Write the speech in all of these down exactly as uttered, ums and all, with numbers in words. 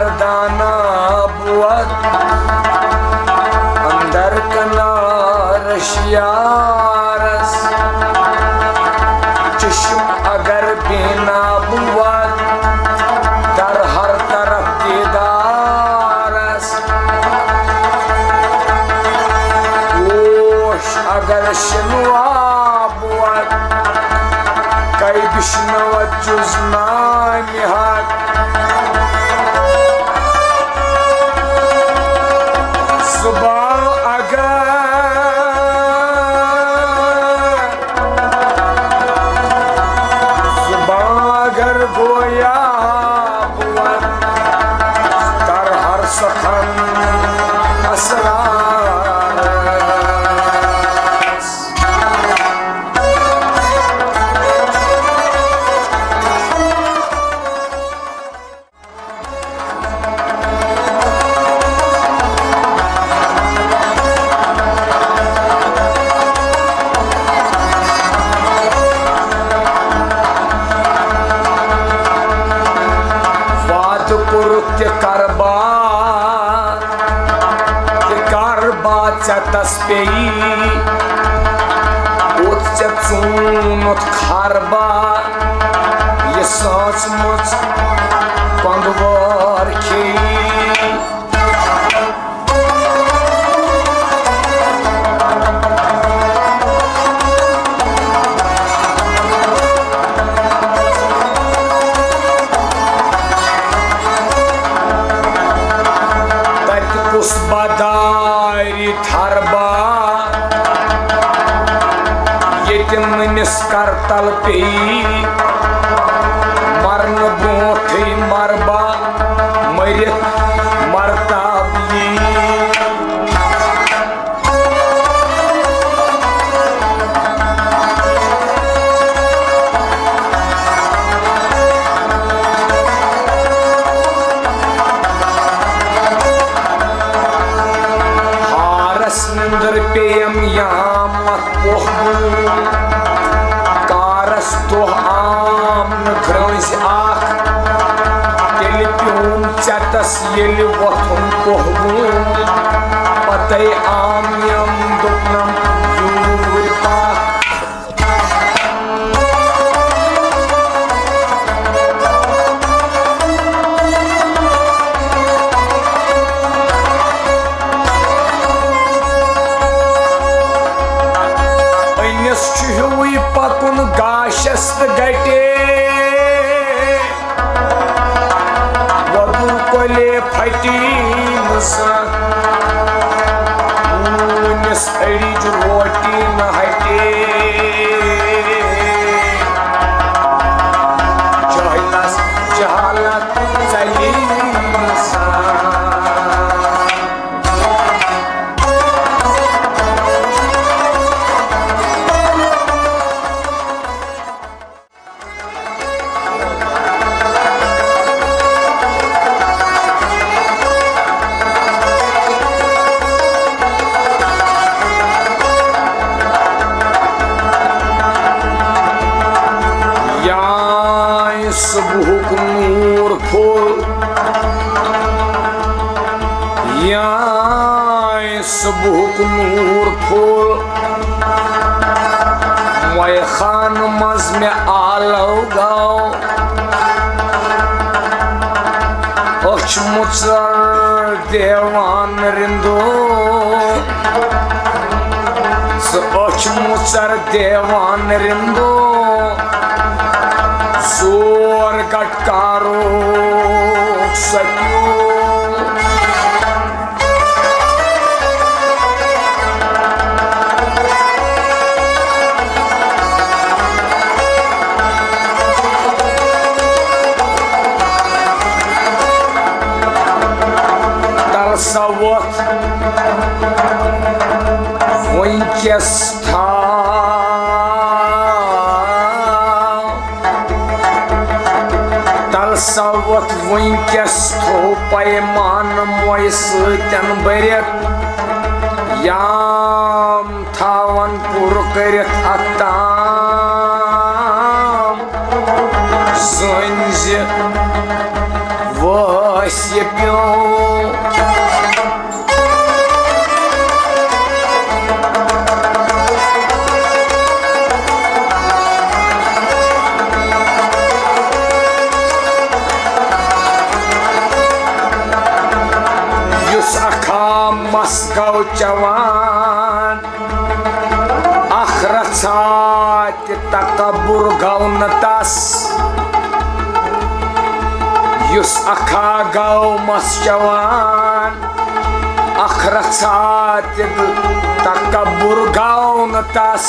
دانا بوت اندر کنارس یارس، چشم اگر بینا بوت در ہر طرف دیدارس، گوش اگر شنوا بوت کئی بشنوت جز نام حق۔ زبان اگر، زبان اگر گویا بوت در ہر سخن اسرار۔ وعدٕ کوٚرُتھ تہِ کربا، تہِ کربا ژےٚ تس پیٚیی، اوٚت ژےٚ ژوٗنُتھ کھربا، یہِ سٲژمٕژ کۄنٛگہٕ وٲر کھیٚیی۔ تتہِ کُس بدارِ تھربا، ییٚتہِ نٔنِس کرتل پیٚیہِ، مرنہٕ برونٹھٕے مربا، مٔرِتھ مرتاب یی۔ ہارس نندر پیٚیم یام اتھ پوہ بوٗم، کارس دۄہ عام نہٕ گرٛٲنٛزِ اکھ، تیٚلہِ پیوم ژٮ۪تس ییٚلہِ وۄتھُن پوہ بوٗم، پتے عام یم دوٚپنم یوٗرۍ پکھ۔ أمِس چھُ ہیوٗے پَکُن گاشَس تہٕ گَٹے۔ وۄدُر کۄلے پھٹی نہٕ زانٛہہ، ہوٗنِس أڑِج روٹی نہٕ ہٹے۔ جہلس جہالت ژلی نہٕ زانٛہہ۔ یا صبحُک نوٗر پھوٚل، یا صبحُک نوٗر پھوٚل، مۄیہِ خانہٕ منٛز مےٚ آلو گاو۔ أچھ مُژر دیوان رِندو، سُہ أچھ مُژر دیوان رِندو، زور گٹکارُک سۄ پیوٗ۔ تَلہٕ سا وۄتھ وٕنکیٚس تھاو۔ تَلہٕ سا وۄتھ وٕنکیٚس تھوٚو پیمانہٕ مۄیہِ سۭتٮ۪ن بٔرِتھ، یام تھاوَن پوٗرٕ کٔرِتھ اَتھ تام۔ زٲنۍ زِ وٲتۍ یہِ پیوٚو۔ یُس اکھا مَس گوٚو چٮ۪وان، اکھ رژھا تہِ تکبر گوٚو نہٕ تس۔ یُس اکھا گوٚو مَس چٮ۪وان، اکھ رژھا تہِ تکبر گوٚو نہٕ تس۔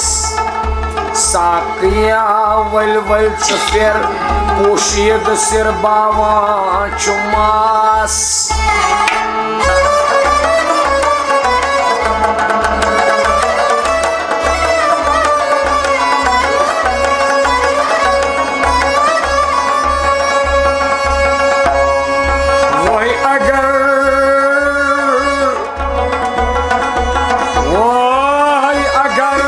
ساقیا ؤلۍ ؤلۍ ژٕ پھِر، پوشیٖدٕ سِر باوان چھُ مَس۔ وۄنۍ اگر، وۄنۍ اگر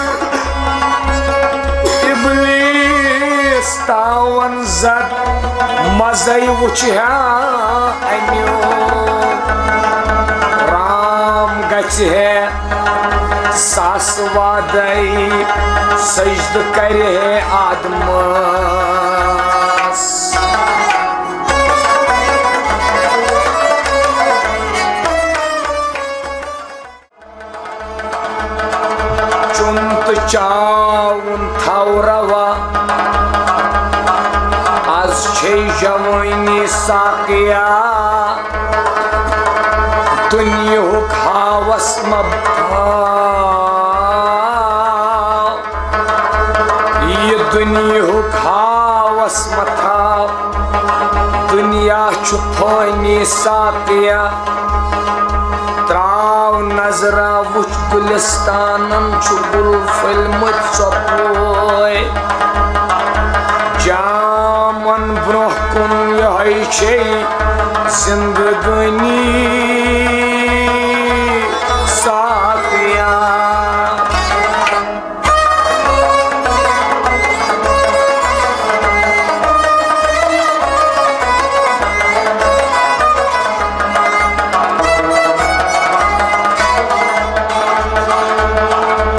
ابلیس تاون زد مزے وُچھِ ہا امیُک، رام گژھِ ہے ساس وادے سجدٕ کرِ ہے آدمس۔ چوٚن تہٕ چاوُن تھاو روا، از چھے جوٲنی ساقیا، دُنیہُک ہاوس مہ تھاو، یہِ دُنیہُک ہاوس مہ تھاو۔ دُنیا چھُ فٲنی ساقیا، تراو نظرا وُچھ گُلستانن چھُ گُل پھٔلمٕتۍ ژۄپٲے۔ جامن برونٛہہ کُن یِہوٚے چھے زندگٲنی ساقیا۔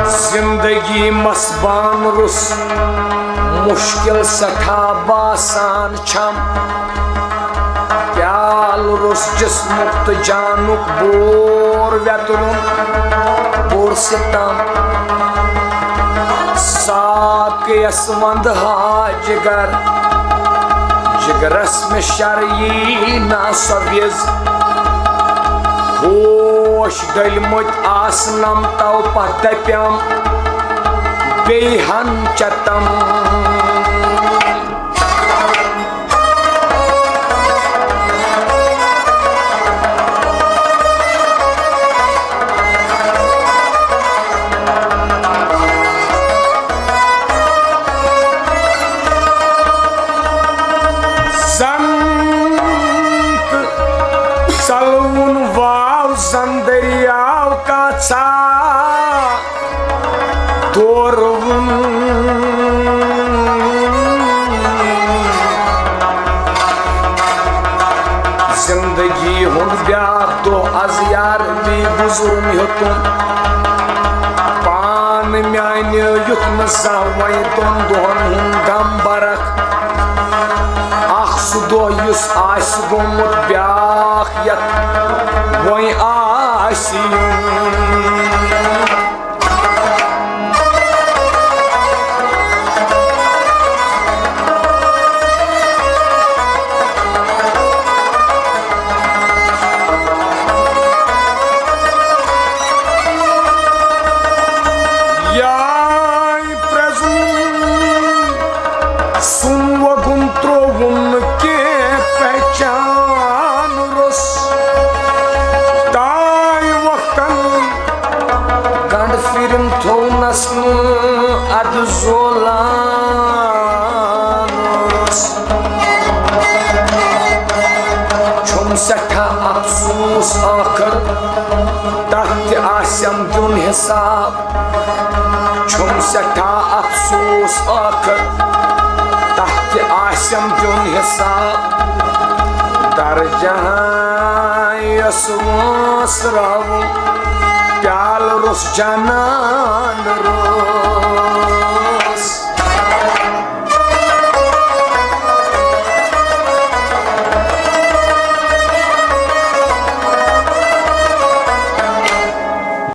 زندگی مس بان روٚس مشکل سٮ۪ٹھاہ باسان چھم۔ پیالہٕ روٚس جسمُک تہٕ جانُک بور ویترُن بوٚر ستم۔ ساقیس ونٛدٕ ہا جگر، جگرس مےٚ شر یی نا سۄ وِز۔ ہوش ڈٔلمٕتۍ آسنم تو پتہٕ دپیم بیٚیہِ ہن چتم۔ زن تہٕ ژلوُن واو زن دٔریاو کانٛژھا۔ دورٕ وُن۔ زندگی ہُنٛد بیٛاکھ دۄہ از یار بی بُزرُن ہیوٚتُن۔ پان میانہِ یُتھ نہٕ زانٛہہ وۄنۍ دۄن دۄہن ہُنٛد غم برکھ۔ اکھ سُہ دۄہ یُس آسہِ گوٚمُت بیٛاکھ یتھ وۄنۍ آسہِ یُن۔ یاے پرٛزُن سُن وۄگُن ترٛووُن نہٕ کینٛہہ پہچان روٚس۔ تانۍ وقتن گنڈ پھرِم تھوونس نہٕ ادٕ زولان اوس۔ چھُم سٮ۪ٹھاہ افسوس ٲخر، تتھ تہِ آسٮ۪م دیُن حساب۔ چھُم سٮ۪ٹھاہ افسوس ٲخر، تتھ تہِ آسٮ۪م دیُن حساب۔ تر جہاں یس وٲنٛس راوُن، پیالہٕ روٚس جنان روٚس۔